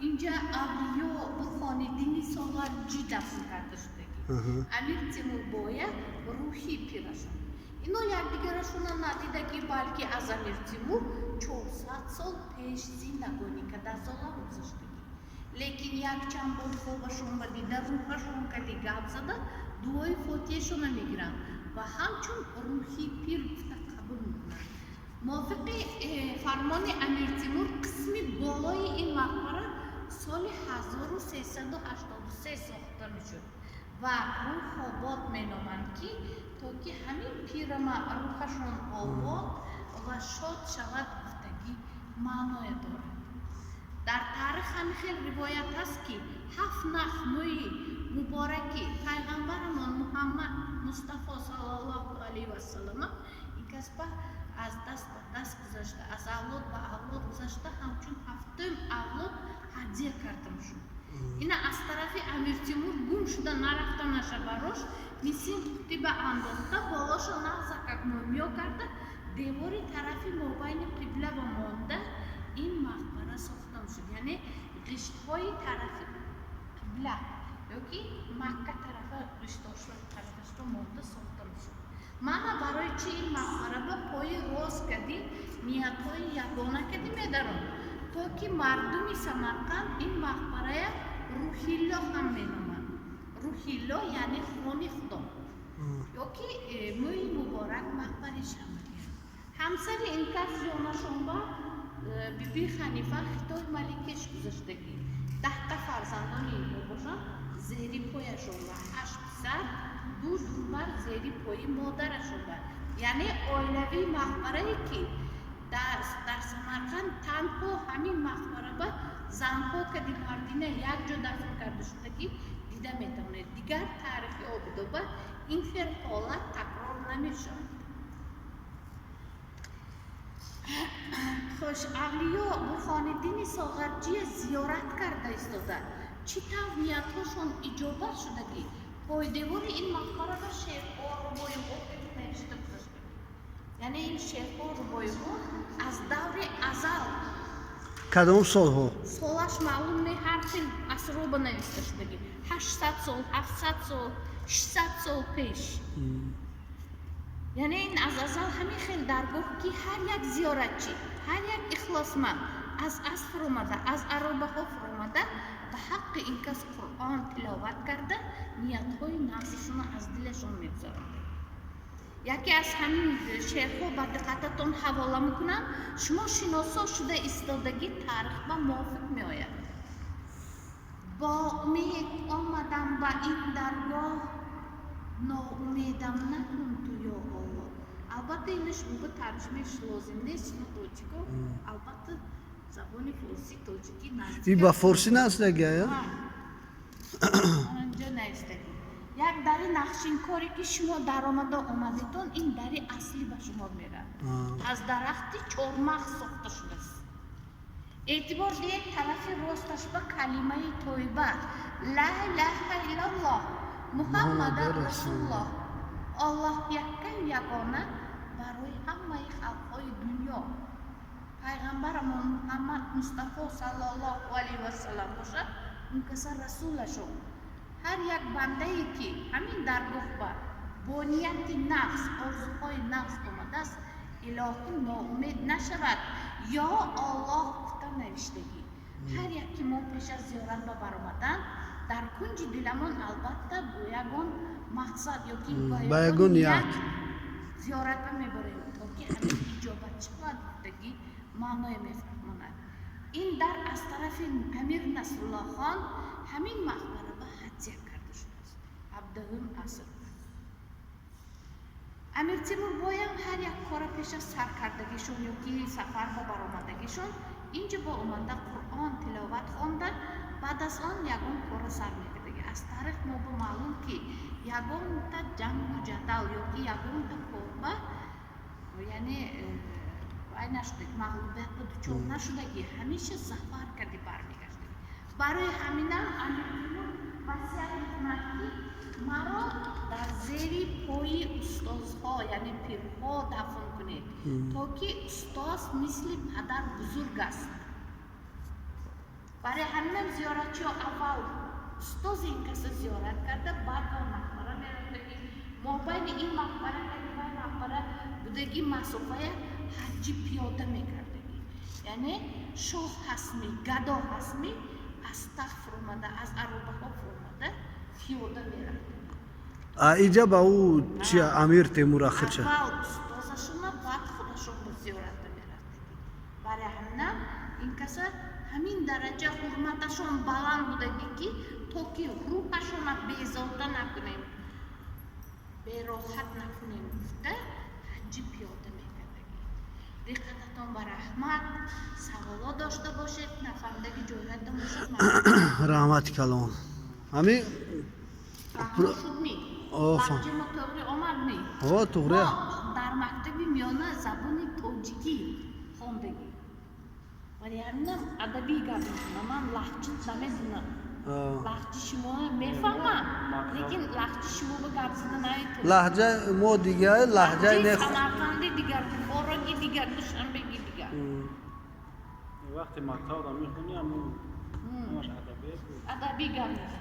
Инҷа Авлиё Бурҳониддини Соғарҷӣ дафн карда шудагӣ. Амир Тимур боя рӯҳи пирашон. Ино якдигарашона надидагӣ, балки аз Амир Тимур 400 сол пеш зиндагонӣ карда, сола гузаштагӣ. Лекин якчанд бор хобашон ба дида, рӯҳашон кади гап зада, дуои фотиҳашона мегиранд ва ҳамчун рӯҳи пир гуфта қабул мекунанд. Мувофиқи фармони Амир Тимур, қисми болои ин мақбара соли 1383 сохта мешуд ва Рӯҳобод меноманд, ки то ки ҳамин пирама рӯҳашон обод ва шод шавад гуфтагӣ маъное дорад. Дар таърих ҳамин хел ривоят ҳаст, ки ҳафт нах мӯи мубораки пайғамбарамон Муҳаммад Мустафо саллаллоҳу алайҳи васаллама ин касба аз даст ба даст гузашта, аз авлод ба авлод гузашта, ҳамчун ҳафтум авлод ҳадя карда шуд. Ина аз тарафи Амир Тимур гум шуда нарафта наша барош мисин қутиба андохта, болошо нағзакак мӯмиё карда, девори тарафи мобайни қибла ба монда ин мақбара сохта шуд. Яъне ғиштҳои тарафи қибла ёки Макка тарафа ғиштошро тарафашро монда сохта мешуд. Мана барои чи ин мақбара ба пои рост кардӣ, ниятҳои ягона кардӣ медарон, то ки мардуми Самарқанд ин мақбарая Рӯҳилло ҳам меноманд. Рӯҳилло яъне хони Худо ёки мӯи муборак мақбариш ҳам мегӯянд. Ҳамсари ин кас ҷонашонба Биби Ханифа Хитой маликеш гузаштагӣ. 10та фарзандони инҳо бошанд, зери пояшон ба ҳашт писар, ду духтар зери пои модарашон ба. Яъне оилавии мақбарае, ки дар Самарқанд танҳо ҳамин мақбара ба занҳо кади мардина якҷо дафн карда шудагӣ дида метавонед. Дигар таърихи обидоба ин хел ҳолат такрор намешавад. Хуш, Авлиё Бурҳониддини Соғарҷия зиёрат карда истода, чӣ тавр ниятҳошон иҷобат шудагӣ, пойдевори ин мақбара ба шеърҳо, рубоиҳо навишта гузашта. Яъне ин шеърҳо, рубоиҳо аз даври азал. Кадом солҳо? Солаш маълум не, ҳар хел асроба нависта шудагӣ: 800 сол, 700 сол, 600 сол пеш. Яъне ин аз азал ҳамин хел даргоҳ, ки ҳар як зиёратчӣ, ҳар як ихлосманд аз асп фуромада, аз аробаҳо фуромада, ба ҳаққи ин кас Қуръон тиловат карда, ниятҳои нағзашонро аз дилашон мегузаронад. Яке аз ҳамин шеърҳо ба диққататон ҳавола мекунам. Шумо шиносо шуда истодагӣ, таърих ба мувофиқ меояд. Бо умед омадам ба ин даргоҳ, ноумедам накун ту, ё Оллоҳ. Албатта, ина шумо ба тарҷумааш лозим нест, шумо тоҷико, албатта, забони форсӣ тоҷикӣ наздик. И ба форсӣ наздагия? Анҷо навистагӣ. Як дари нақшинкоре, ки шумо даромада омадетон, ин дари аслӣ ба шумор меравад, аз дарахти чормағз сохта шудааст. Эътибор диҳед, тарафи росташ ба калимаи тойба: ла илаҳа иллаллоҳ, Муҳаммадан расулуллоҳ. Оллоҳ яккаю ягона барои ҳамаи халқҳои дунё, пайғамбарамон Муҳаммад Мустафо саллаллоҳу алайҳи васалам бошад, он каса расулашон. Ҳар як бандае, ки ҳамин даргоҳ ба бо нияти нағз, орзуҳои нағз омадааст, илоҳӣ ноумед нашавад, ё Оллоҳ гуфта навиштагӣ. Ҳар як ки мо пеш аз зиёрат ба баромадан дар кунҷи диламон, албатта, бо ягон мақсад ёки ба ягон ният зиёратба мебарем, то ки ҳамин иҷобат шавад гуфтагӣ маъное мефаҳмонад. Ин дар аз тарафи Амир Насруллоҳхон ҳамин мақбара ба ҳадя карда шудааст 17-ум аср. Амир Тимур боям ҳар як кора пеш аз саркардагишон ёки сафар ба баромадагишон инҷо бо омада, Қуръон тиловат хонда, баъд аз он ягон кора сар мекардагӣ. Аз таърих мо ба маълум, ки ягонта ҷангу ҷадал ёки ягонта корба, яъне вай нашудаги, мағлубият ба дучор нашудагӣ, ҳамеша зафар карди бармегаштагӣ. Барои ҳаминам Амир Тимур васият мекунад, ки маро дар зери пои устозҳо, яъне пирҳо дафн кунед, то ки устоз мисли падар бузург аст. Барои ҳаминам зиёратчиҳо аввал устози ин каса зиёрат карда, баъд ба мақбара мерафтагӣ. Мобайни ин мақбара вай мақбара будаги масофая ҳаҷҷи пиёда мекардагӣ. Яъне шоҳ ҳастми, гадо ҳастми, аз тахт фуромада, аз аробаҳо фуромада, пиёда мерафтагӣ. А иҷа ба ӯ чи, Амир Темур ахича? Аввал устозашона, баъд худашон ба зиёрата мерафтагӣ. Барои ҳаминам ин каса ҳамин дараҷа ҳурматашон баланд будагӣ, ки то ки рӯҳашона безорта накунем, бероҳат накунем гуфта, ҳаҷҷи пиёда мекардагӣ. Диққататон ба раҳмат. Саволо дошта бошед, нафаҳмидаги ҷойҳоятон бошад. Раҳмати калон, ҳамин. Фаҳмо шудми? Офа. Лаҳҷаи мо тоғри омадми? Ҳо, туғри. Мо дар мактаби миёна забони тоҷикӣ хондагӣ, вале ҳаминам адабӣ гап мезанам, ман лаҳҷа намедонам. Лаҳҷи шумо мефаҳмам, лекин лаҳҷи шумо ба гап зада наметавонам. Лаҳҷа мо дигар, лаҳҷаи лаҳҷаи не. Самарқанди дигар, Бухороги дигар, Душанбеги дигар. Вақте мактаб мехонӣ, ҳамун ҳамаш адабиёт буд. Адабӣ гап мезанам.